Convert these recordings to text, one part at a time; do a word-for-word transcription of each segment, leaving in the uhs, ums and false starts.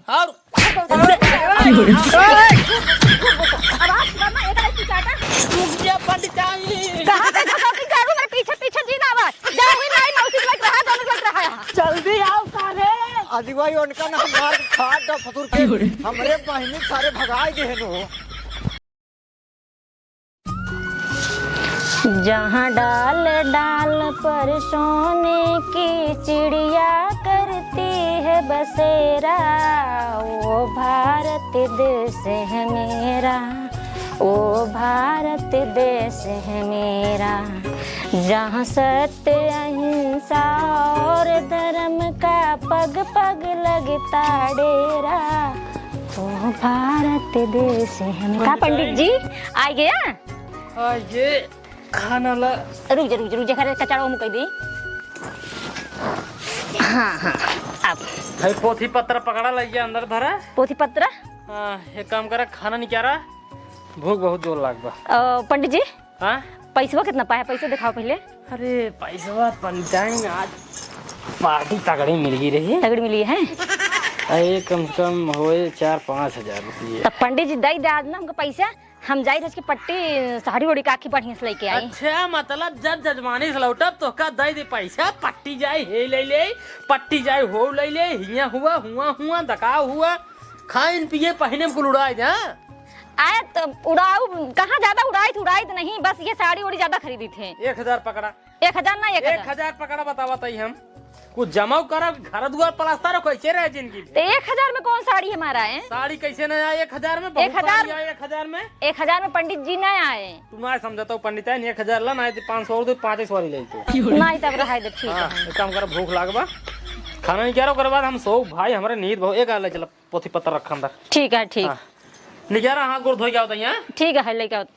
और आवाज सुना ना, एक आदमी चाटा। रुक जा, पंडिताइन। कहाँ से भगवती झाड़ू मेरे पीछे पीछे जी ना आवा। जाओ, वही नाई मौसी लग रहा है, दोनों लग रहा है। जल्दी आओ सारे। अजी भाई, उनका ना मार फाड़ दो फतुर के। हमरे बहिनी सारे भगाई दे नो। जहाँ डाल डाल पर सोने की चिड़िया करती है बसेरा, वो भारत देश है मेरा, वो भारत देश है मेरा। जहाँ सत्य अहिंसा और धर्म का पग पग लगता डेरा, वो भारत देश है मेरा। का पंडित जी, आ गया? आ, ये खाना ला। रुक जा, रुक जा, रुक जा, खरे कचड़ा मुँह कर दी। हाँ, हाँ, अब। भाई, पोथी पत्र पकड़ा, लइया अंदर धरा। पोथी पत्र? हाँ, एक काम करा, खाना निकारा, भूख बहुत जोर लाग बा। अ, पंडित जी, हाँ? पैसवा कितना पाए? पैसा दिखाओ पहले। अरे, पैसवा पंडिताइन आज पार्टी तगड़ी मिल गई रही। तगड़ी मिली है? अरे, कम से कम होए चार पाँच हजार रुपये। तब पंडित जी, दे दे आज ना हमको पैसा। हम जाई रहे के पट्टी साड़ी ओड़ी काकी बढ़िया से लेके आई। अच्छा, मतलब जब जजमानी से लौटब तो का दे दे पैसा, पट्टी जाए हे ले ले, पट्टी जाए हो ले ले, हिया हुआ, हुआ, हुआ, दका हुआ, खाइन पिए पहिने में कुल उड़ाए दे, हाँ? आए तो उड़ाऊ, कहाँ ज्यादा उड़ाई थी, उड़ाई तो नहीं, बस ये साड़ी ओड़ी ज्यादा खरीदी थे। एक हजार पकड़ा। एक हजार ना, एक हजार। एक हजार पकड़ा, बतावा तई हम। कुछ जमाऊ करब, घर दुआर प्लास्टर हो, कैसे रहे जिंदगी में? तो एक हजार में कौन साड़ी हमारा है? साड़ी कैसे ना आए एक हजार में? बहुत एक हजार साड़ी आए एक हजार में। एक हजार में पंडित जी ना आए। तू ना समझता हो पंडित है, एक हजार ला ना आए तो पाँच सौ और दे, पाँच सौ वाली ले तू। नहीं, तब रहा दे, ठीक हाँ, है। एक काम कर, भूख लाग बा, खाना नहीं क्या रहा, ओकर बाद हम सो भाई, हमारे नींद बहुत, एक आ ले चला। पोथी पत्तर रख अंदर। ठीक है, ठीक। हाँ। निकारा, हाँ, गोड़ धोई के आवत है, हाँ? ठीक है, लेके आवत।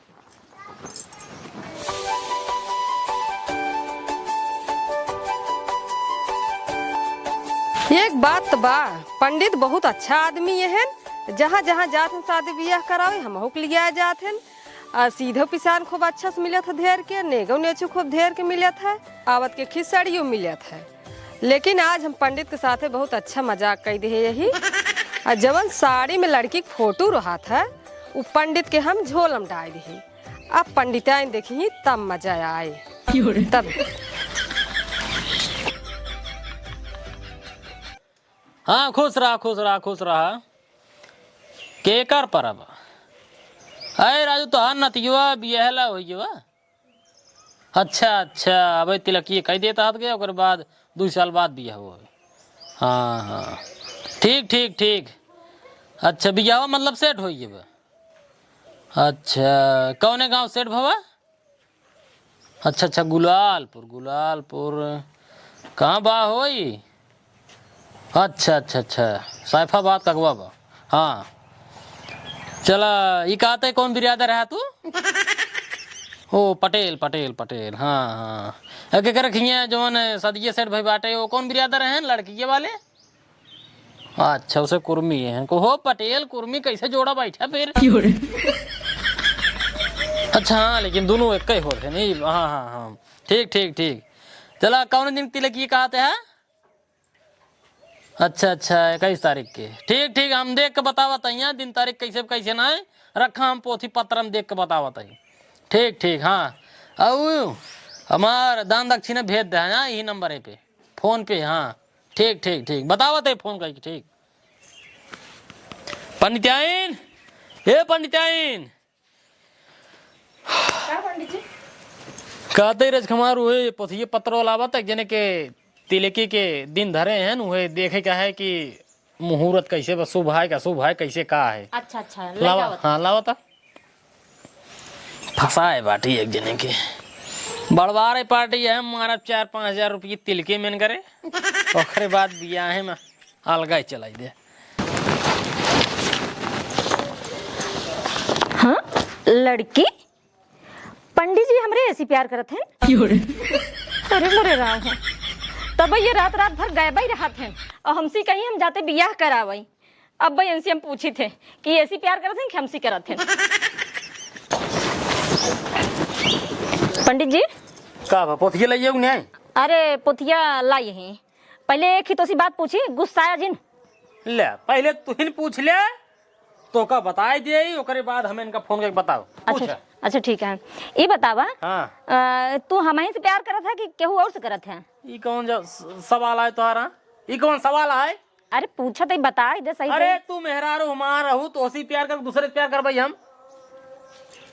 एक बात तो बा, पंडित बहुत अच्छा आदमी ये हैं, जहाँ जहाँ जात हैं शादी बियाह करावे, हमहू के लिया जात हैं। आ सीधो पिसान खूब अच्छा से मिलत है धेर के, नेगो नेचू खूब धेर के मिलत है, आवत के खिचड़ियो मिलत है। लेकिन आज हम पंडित के साथे बहुत अच्छा मजाक कइ दिहे यही। आ जवन साड़ी में लड़की के फोटो रहत है, उ पंडित के हम झोलम डाल दिहे। अब पंडिताइन देखी तब मजा आए। तब। हाँ, खुश रहा, खुश रहा, खुश रहा। केकर परब? अरे राजू, तोहार नतियुआ बियहला होइ गवा। अच्छा, अच्छा, अबे तिलकिए कहि देत हत गया, ओकर बाद दुइ साल बाद बियाह होई। हाँ, हाँ, ठीक, ठीक, ठीक। अच्छा, बियाह मतलब सेट होइ गवा। अच्छा, कौने गाँव सेट भवा? अच्छा, अच्छा, गुलालपुर, गुलालपुर। कहाँ बा होई? अच्छा, अच्छा, अच्छा, सैफाबाद कगवा बा। हाँ। चला, ई कहते कौन बिरादर है तू? ओ, पटेल, पटेल, पटेल, हाँ, हाँ। ए, केकर खिया जौन सदिये सेठ भाई बाटे, वो कौन बिरादर हैं, लड़किये वाले? अच्छा, उसे कुर्मी हैं। को हो पटेल, कुर्मी कैसे जोड़ा बैठा फिर? अच्छा, हाँ, लेकिन दोनों एक ही होते हैं। नहीं, हाँ, हाँ, हाँ। ठीक, ठीक, ठीक। चला, कौन दिन तिलक ये कहते हैं? अच्छा, अच्छा, इक्कीस तारीख के। ठीक, ठीक, हम देख के बतावत हइया, दिन तारीख कैसे, कैसे ना है, रखा हम पोथी पत्र में देख के बतावत हई। ठीक, ठीक, हाँ। अउ हमार दान दक्षिणा भेज दे, हाँ, यही नंबर है पे, फोन पे, हाँ। ठीक, ठीक, ठीक, बतावत है फोन करके, ठीक। पंडिताइन, ए पंडिताइन, का पंडित जी? कहते रजकुमार, उहे पोथिये पत्रो लावत, एक जने के तिलकी के दिन धरे हैं, उहे देखे का है कि मुहूर्त कैसे बा, शुभ है का अशुभ है, कैसे का है। अच्छा, अच्छा, लावा, लेके आवत। हाँ, लावा ता। फंसाए बाटी एक जने के। बड़वारे पार्टी है, मारब चार पाँच हजार रुपये तिलकी में करे, ओकरे बाद बियाहे में अलगा ही चलाई दे। हाँ, लड़की? पंडित जी हमरे ऐसी प्यार करत हैं? क्यों रे? अरे मोरे राम हो। तब ये रात रात भर गए ही रहत हैं और हमसे कहीं हम जाते बियाह करावई। अब भाई इनसे हम पूछी थे कि ऐसी प्यार करत हैं कि हमसे करत हैं? पंडित जी? का बा, पोथिया लाइए कि नहीं? अरे पोथिया लाई ही। पहले एक ही तोसी बात पूछी, गुस्साया जिन। ले, पहिले तुहिन पूछ ले, तोका बताई देई, ओकरे बाद हम इनका फोन करके बताओ। अच्छा, पूछा। अच्छा, ठीक है। ई बतावा, हाँ। अ, तू हमही से प्यार करत है कि केहू और से करत है? ई कौन जा-, स-, सवाल आए तोहारा? ई कौन सवाल आए? अरे पूछत ही, बताई दे सही अरे से। तू मेहरारू हमार रहू, तोहसी प्यार कर, दूसरे से प्यार करबई हम?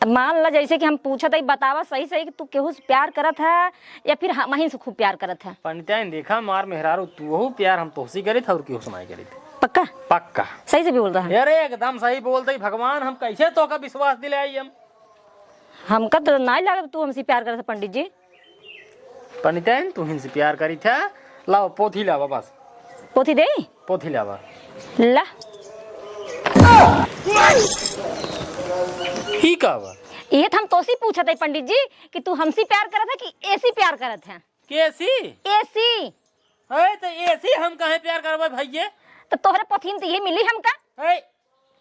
त मान ला जैसे कि हम पूछत ही, बतावा सही सही कि तू केहू से प्यार करत है या फिर हमही से खूब प्यार करत है? पंडिताइन देखा, हमार मेहरारू तू हो, प्यार हम तोहसी करित है और केहू से नाई करित। पक्का? पक्का। सही से भी बोल रहा है? अरे एकदम सही बोलत ही भगवान, हम कैसे तोहका विश्वास दिलाई हम? हमका तो नाई लागत तू हमसे प्यार करत है पंडित जी। पंडिताइन, तुहिन से प्यार करित है। लाओ, पोथी लावा बस। पोथी देई? पोथी लावा। ला। ई का बा? इहे त हम तोसी पूछत है पंडित जी कि तू हमसी प्यार करत है कि एसी प्यार करत है? केसी? एसी। अरे तो एसी हम काहे प्यार करबे भइये? तो तोहरे पोथी में तो ये मिली हमका। ए,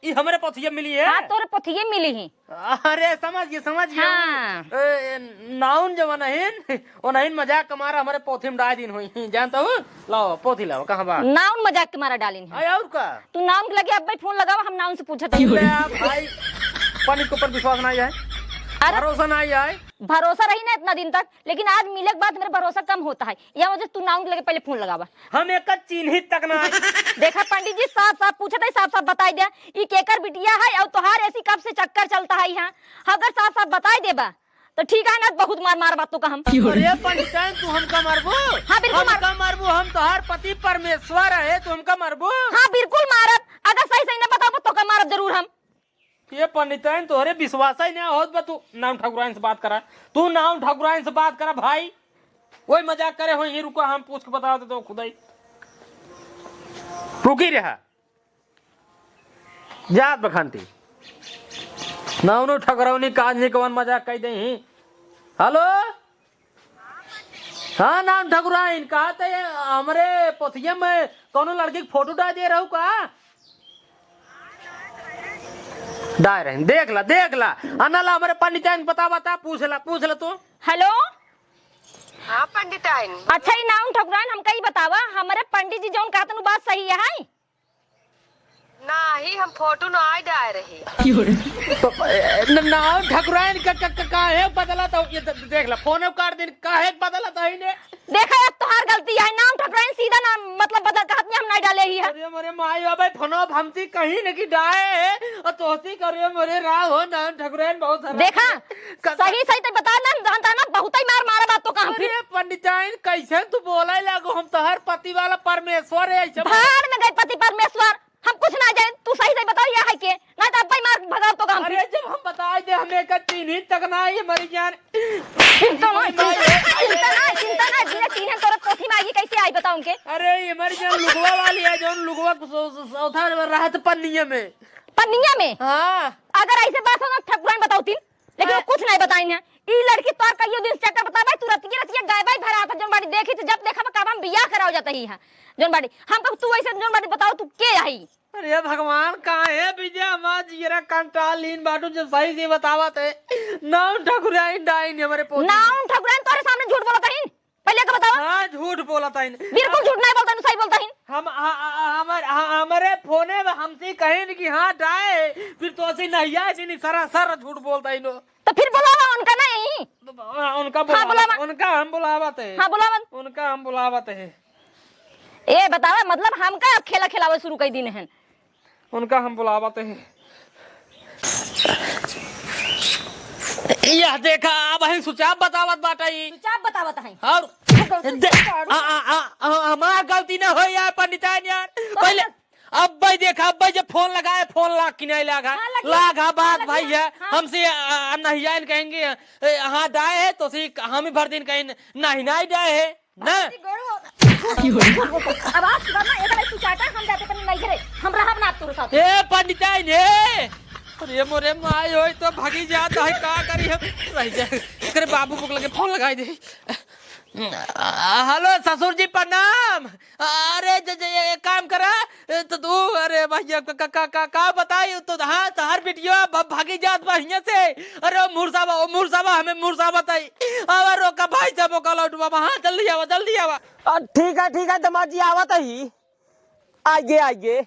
ई हमरे पोथिया मिली है? हाँ, तोरे पोथिये मिली ही। अरे, समझ गए, समझ गए। हाँ। ए, ए, नाउन जवन हइन, ओनहिन मजाक के मारा हमरे पोथी में डाल दिन हुई। जानता हूँ? लाओ, पोथी लाओ, कहाँ बा? नाउन मजाक के मारा डालिन है। अरे, और का? तू नाउन के लगे अब्बे फोन लगावा, हम नाउन से पूछत हई। ले, भाई, पंडित के ऊपर विश्वास नहीं है, अरे भरोसा नहीं है। भरोसा रही ना इतना दिन तक, लेकिन आज मिले के बाद मेरा भरोसा कम होता है। या वजह से तू नाउन के लगे पहले फोन लगावा। हम एकर चिन्हित तक ना है। देखा पंडित जी, साफ साफ पूछत है, साफ साफ बताई दे, ई केकर बिटिया है और तोहार एसी कब से चक्कर चलता है यहाँ? अगर साफ साफ बताई देबा तो ठीक है ना, बहुत मार मार बातों का हम। अरे पंडिताइन, तू हमका मारबो? हाँ, बिल्कुल मार- हमका मारबो, हम तोहार पति परमेश्वर है, तू हमका मारबो? हाँ, बिल्कुल मारब, अगर सही सही ना बताओ तो का मारब जरूर हम। ये पंडिताइन तोहरे विश्वास ही ना होत बा, तू नाउन ठकुराइन से बात करा, तू नाउन ठकुराइन से बात करा भाई, वही मजाक करे हो ही। रुका, हम पूछ के बता देते हो खुदाई। रुकी रहा। जात बखंती। नाउनो ठकुरौनी काज नहीं कवन मजाक कई दे ही। हेलो? हाँ, नाउन ठकुराइन, कहा थे हमरे पोथिया में कौनो लड़की के फोटो डाल दे रहू का? डाल रहे, देख ला, देख ला। अनला हमरे पंडिताइन पता बता, पूछ ला, पूछ ला तू। हेलो? हाँ, पंडिताइन। अच्छा, ई नाउन ठकुराइन, हमका ई बतावा, हमरे पंडित जी जौन कहतन, उ बात सही है? नाही, हम फोटो ना आए डाल रहे। तो, ए, न-, नाउन ठकुराइन का, का, का, काहे बदलत हो? ये द-, देख ला, फोन काट दिन, काहे बदलत है ने? देखा, अब तोहार गलती है, नाउन ठकुराइन सीधा नाम, मतलब, बदल कहत नहीं, हम नहीं डाले ही है। अरे मोरे माई, अब फोन अब हमसे कहीं न कि डाए है, और तोहसी करे मोरे राह हो, नाउन ठकुराइन बहुत हराम देखा, है। क-, सही, सही तो बता ना, जानता ना, बहुत ही मार मारा बात तो कहाँ फिर। अरे पंडिताइन, कैसे तू बोले लागो, हम तोहर पति वाला परमेश्वर है, ऐसे बोल- भाड़ में गए पति परमेश्वर। हम कुछ ना जाने, तू सही सही बताओ, यह है के? नहीं तो अब्बे मार भगाओ तो काम अरे फिर। जब हम बताई दे, हमें का चिन्हित तक ना, ये मरी जान। चिंता ना, चिंता, चिंता ना, चिंता ना, जिन्हें चिन्हें तोरे पोथी में आई कैसे आई बताओ उनके? अरे ये मरी जान लुगवा वाली है, जो लुगवा को सौ, सौ, सौ था रहत पन्निया में। पन्निया में? हाँ। अगर ऐसे बात हो ना, ठकुराइन बताओ तीन। लेकिन हाँ। वो कुछ नहीं बताइन है। ई लड़की तोर कहियो दिन से चक्कर बतावे, तू रतिये रतिये गायब है, भरा था, जौन बाड़ी देखी तो जब देखा, कब हम बियाह कराओ जाता ही है। जौन बाड़ी, हम कब तू ऐसे जौन बाड़ी बताओ, तू के आई? अरे भगवान, काहे विजय हमार जियरा कंटालीन बाटू, जो सही से बतावत है। नाउन ठकुराइन डाइन हमरे पोती। नाउन ठकुराइन तोरे सामने झूठ बोलत हईन। पहले का बतावा। हाँ, झूठ बोलत हईन। बिल्कुल झूठ नहीं बोलत हईन, सही बोलत हईन। हम, आ, आ, आ, हमर, आ, हमरे फोने में हमसे कहिन कि हाँ, डाय है, फिर तो ऐसे नहीं आए, नहीं सरासर झूठ बोलत हईन। तो फिर बुलावा उनका नहीं। हाँ, उनका हाँ, बुलावा, बुलावा। उनका हम बुलावत है। हाँ, बुलावन। उनका हम बुलावत है। ए, बतावा, मतलब हमका अब खेला खेलावे शुरू कर दीन हैं। उनका हम बुलावत है। यह देखा, अब हम सुचाप बतावत बाटा ई। सुचाप बतावत हैं। और दे, आ, आ, आ, आ, हमार गलती ना हो यार, पंडिताइन यार। तो पहले, हम अब भाई देखा, अब भाई जब फोन लगाए, फोन लाग कि नहीं लागा? हाँ, लगी। लागा, हाँ, बात लगी। भाई है, हाँ। हमसे, आ, आ, नहीं आए कहेंगे, ए, हाँ, डाय है, तो सी हम ही भर दिन कहीं नहीं, नहीं डाय है। ना। अब आज सुबह ना एक बार तू चाटा हम जाते पर नहीं घरे, हम रहब ना तोरे साथ। ए पंडिताइन, ए! अरे मोरे माई होई तो भागी जात है, का करी हम? रह जाए। एकरे बाबू को लगे फोन लगाई दे। आ, हेलो ससुर जी प्रणाम। अरे ज-, ज-, एक काम करा, ए, तो तू, अरे भैया, का, का, का, का, का बताई, तो हाँ, तोहार बिटिया भ-, भागी जात बा हियां से। अरे ओ मुरसाबा, ओ मुरसाबा, हमें मुरसाबा ताई। आवा रोका भाई साहब, ओका लौटवा, हाँ, जल्दी आवा, जल्दी आवा। आ, ठीक है, ठीक है, दामाद जी, आवत ही। आइए, आइए।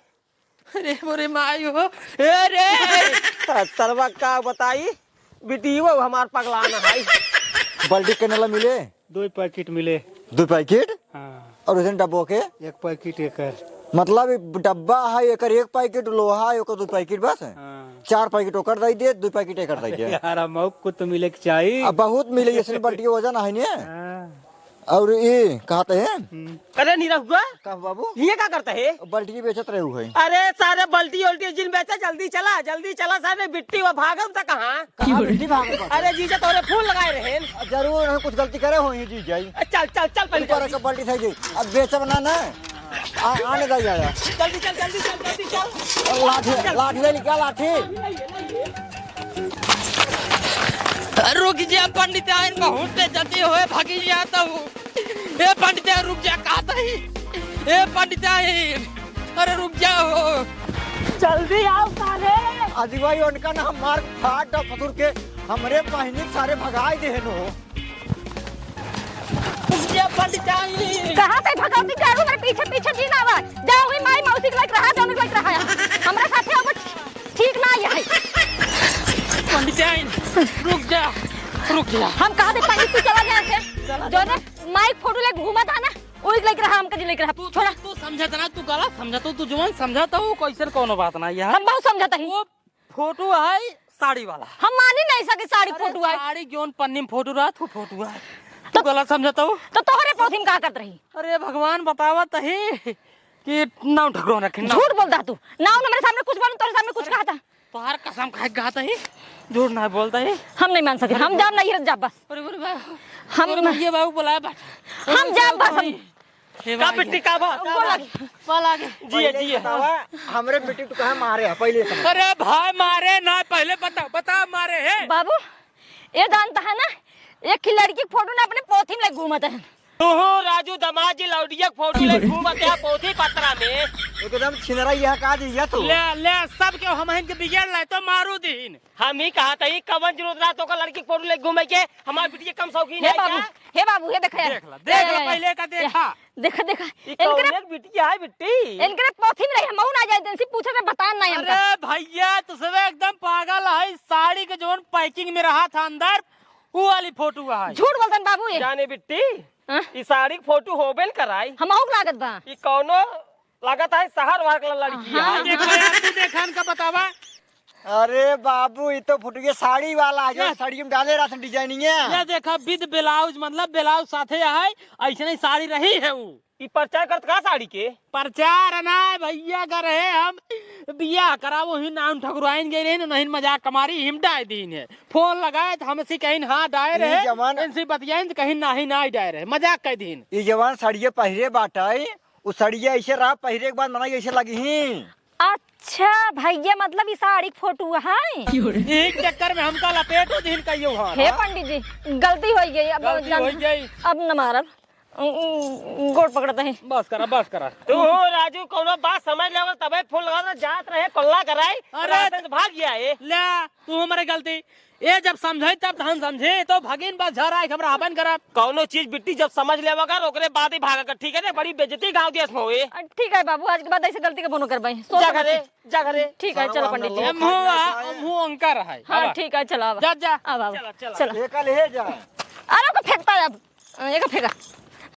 अरे मोरे माई हो, ए रे। सरवा का बताई, बिटियो हमार पगलान है। बल्टी के नला मिले? दो पैकेट मिले। दो पैकेट? हाँ। और वजन डब्बो के? एक पैकेट एकर। मतलब, ई डब्बा है, एकर एक पैकेट लोहा है, ओकर दो पैकेट बस है? हाँ। चार पैकेट ओकर दई दे, दो पैकेट एकर दई दे। यार, हम को तो मिले के चाहिए। अब बहुत मिले, इसने बल्टी के वजन है ने। हाँ। और ई कहते हैं? हम्म। अरे निरहुआ, का बाबू? ये का करता है? बल्टी बेचत रहे हुए। अरे सारे बल्टी उल्टी जिन बेचा, जल्दी चला, जल्दी चला, सारे बिट्टी वो भागल त कहाँ? कहाँ बिट्टी भागल बा? अरे जीजा तोरे फोन लगाए रहे। जरूर हम कुछ गलती करे होई जीजा। चल, चल, चल पहले ऊपर चल। का बल्टी सही जी। अब बेचब ना ना। आ, आने दे आया। जल्दी चल, जल्दी चल, जल्दी चल। और लाठी, लाठी ले लिया, लाठी। रुक जा पंडित, आइन बहुत तेज जती होए, भागी जा तो। ए पंडित, रुक जा, कहत ही। ए पंडित, अरे रुक जाओ। जल्दी आओ सारे। अजी भाई, उनका ना हम मार फाट फसुर के हमरे बहिनी के सारे भगाई देहन हो। रुक जा पंडित। कहाँ से भगवती जाए, मेरे पीछे पीछे जी ना आवा। जाओ, वही माई मौसी के लग रहा, जाने के लग रहा है। हमरा साथे अब ठीक ना आई है। पंडित आइन, रुक जा, रुक जा। हम कहा थे पंडित तू चला जाए से। चला जो जा। ने माइक फोटो ले घूमा था ना, वही लेके रहा, हमका जी लेके रहा। तू छोड़ा। तू समझत ना, तू गलत समझत हो, तू जवन समझत हो, कैसन कोनो बात ना यार। हम बहुत समझत ही। वो फोटो है साड़ी वाला। हम मानी नहीं सके साड़ी अरे फोटो है। साड़ी जौन पन्नी में फोटो रहा, तू फोटो है। तू तो गलत समझत हो। तो तोहरे पोथी में का करत रही? अरे भगवान बतावत ही कि नाव ठकरो रखे, नाव। झूठ बोलता तू। नाव ना मेरे सामने कुछ बोलूं, तोरे सामने कुछ कहा था। तोहार कसम खाए के कहत ही, झूठ ना बोलत ही। हम नहीं मान सके, हम जाब नहीं रहत जाब बस। अरे, अरे, बा-, हम अरे, भैया बाबू बुलाए बा। हम जाब बस हम। हे का भाई। बिट्टी का बा? का बोला। बा? बोला के। जिया, पहले जिया। बतावा, हमरे बिट्टी तू कहाँ मारे है? पहले ये समझ। अरे भाई मारे ना, पहले बता, बता मारे है। बाबू, ये जानता है ना, एक ही लड़की के फोटो ना अपने पोथी में लेके घूमत है। तू राजू दमाद जी लौंडिया के फोटो ले घूमत है पोथी पत्रा में। एकदम छिनरा यह का जी, यह तो। ले, ले, सब के हम हिन के बिगड़ लाए तो मारू दीन। हम ही कहा था, ई कवन जरूरत रहा तो का लड़की के फोटो ले घूमे के? हमार बिटिया कम शौकीन हे है बाबू, क्या? हे बाबू, हे देखा यार। देख ला, देख ला, या, या, पहले का या, देखा। देखा, देखा। ई इनकरे कौन एक बिटिया है बिट्टी? इनकरे पोथी में रही, हम ना जाए, इनसे पूछे में बतान नहीं हमका। अरे भैया, तू सब एकदम पागल है। साड़ी के जौन packing में रहा था अंदर, वो वाली फोटो है। झूठ बोलतन बाबू ये। जाने बिट्टी, हाँ? ई साड़ी के फोटो होबे न कराई। हम आउक लागत बा। ई कौनो लागत है शहर वाला लड़की हाँ। है। देखा यार, तू देखा इनका बतावा। अरे बाबू, ई तो फुटुए साड़ी वाला है, जो ये साड़ी में डाले रहत डिजाइनिंग। ये देखा, with blouse, मतलब blouse साथे है, ऐसे नहीं साड़ी रही है वो। ई प्रचार करत का साड़ी के? प्रचार ना भैया, कर है हम बियाह करावो ही नाम ठकुराइन गए रहे ना, नहीं मजाक कमारी हिम डाय दीन है। फोन लगाए तो हमसे कहीं हाँ डाय ई रहे, जवान इनसे बतियाइन तो कहीं नाही, नाही डाय रहे, मजाक कर दीन। ई जवान साड़िया पहिरे बाटे, उ सड़िया ऐसे रहा, पहिरे के बाद मनई ऐसे लगी ही। अच्छा भैया, मतलब ई साड़ी के फोटो है? एक चक्कर में हमका लपेटो दिन कहियो हाँ। हे पंडित जी, गलती हो गई, अब गलती जान-, हो गई। अब न मारब। उ, उ, गोड़ पकड़त ही। बस करा, बस करा। तू हो राजू, कौनो बात समझ लेवल तबे फोन लगा, जात रहे कोल्ला कराई, अरे रास्ते से भाग गया है। ले, तू हमारे गलती। ए, जब समझे तब धन समझे, तो भगिन बस झर आए, हमरा हबन करब। कौनो चीज बिट्टी जब समझ लेवा कर, ओकरे बाद ही भागा कर, ठीक है ने? बड़ी बेइज्जती गाँव देश में होए। अ, ठीक है बाबू, आज के बाद ऐसे गलती के बोनो करबे। सोच जा समझ घरे, के। जा घरे। ठीक है, चलो पंडित जी। हम हुआ, हम हुआ अंकर है। हाँ, आवा। ठीक है, चलो आवा। जा, जा। आवा, आवा। चला, चला। चलो। ये कल है जा। अरे, ओके फेंकता है अब। अ, एका फेंका।